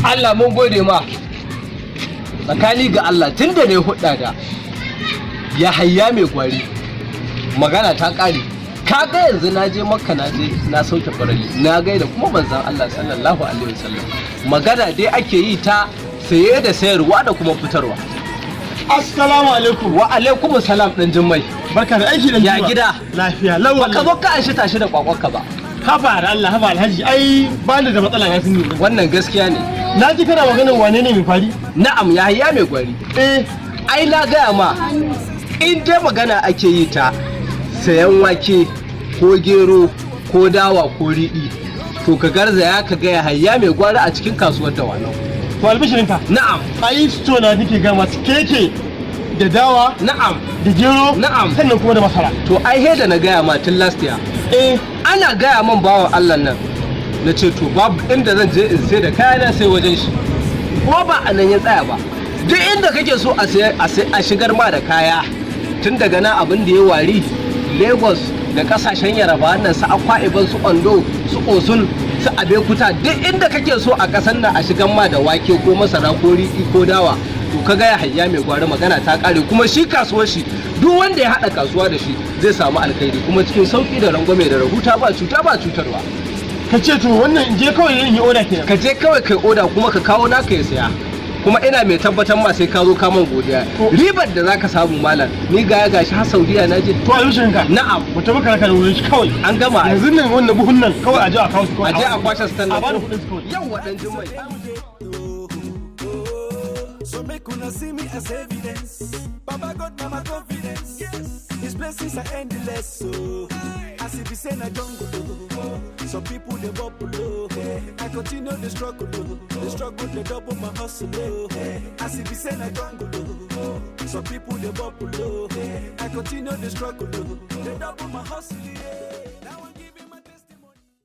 Allah mun gode ma. Tsakani ga Allah, tun da ne hudda da Yahaya Mai Gwari, magana ta ƙare. Ka ga yanzu na je Makka, na je na sauke farali, na gaida kuma manzon Allah sallallahu alaihi wasallam. Magana dai ake yi ta saye da sayarwa da kuma fitarwa. Assalamu alaikum. Wa alaikum salam, dan Jimmai. Barka da aiki da Ya gida? Lafiya lau. Ba ka zo ka anshi tashi da kwakwarka ba? Haba da Allah, haba Alhaji, ai ba ni da matsala na sani. Wannan gaskiya ne. Na ji kana maganar wane ne mai fari? Na'am, Yahaya Mai Gwari. Ai na gaya ma, in dai magana ake yi ta sayan wake ko gero ko dawa ko riɗi, to ka garzaya ka ga Yahaya Mai Gwari a cikin kasuwar Dawanau. To, albishirinka. Na'am. Ai sto na nake ga masu keke da dawa da gero. Sannan kuma da masara. To, ai he da na gaya ma tun last year. Ana gaya man bawan Allah nan, na ce to babu inda zan je in sai da kayana sai wajen shi. Ko ba a nan ya tsaya ba, duk inda kake so a sai a shigar ma da kaya, tun daga nan abin da ya wari Lagos da kasashen Yaraba nan, su Akwa Ibom, su Ondo, su Osun, su Abeokuta, duk inda kake so a kasan nan a shigar ma da wake ko masara ko riɗi ko dawa, to ka ga Yahaya Mai Gwari, magana ta kare. Kuma shi kasuwar shi, duk wanda ya haɗa kasuwa da shi zai samu alkhairi, kuma cikin sauki da rangwame da rahusa, ba cuta ba cutarwa. Ka ce to wannan in je kawai in yi oda kenan. Ka je kawai kai oda, kuma ka kawo naka ya saya. Kuma ina mai tabbatar ma sai ka zo ka man godiya ribar da zaka samu. Malam, ni ga ya gashi har Saudiya na je. To, albishirinka. Na'am. Mu tafi ka da wurin shi kawai. An gama ai. Yanzu nan wannan buhun nan kawai a je a kawo su kawai. A je a kwashe stand. A bani kuɗin su kawai. Yau dan Jummai. So make una see me as evidence. Baba God na my confidence. Yes. His blessings are endless. So as if he say na jungle, oh. Some people they bubble. Oh. I continue the struggle. Oh. The struggle they double my hustle. Oh. As if he say na jungle, oh. Some people they bubble. Oh. I continue the struggle. Oh. They double my hustle. Yeah.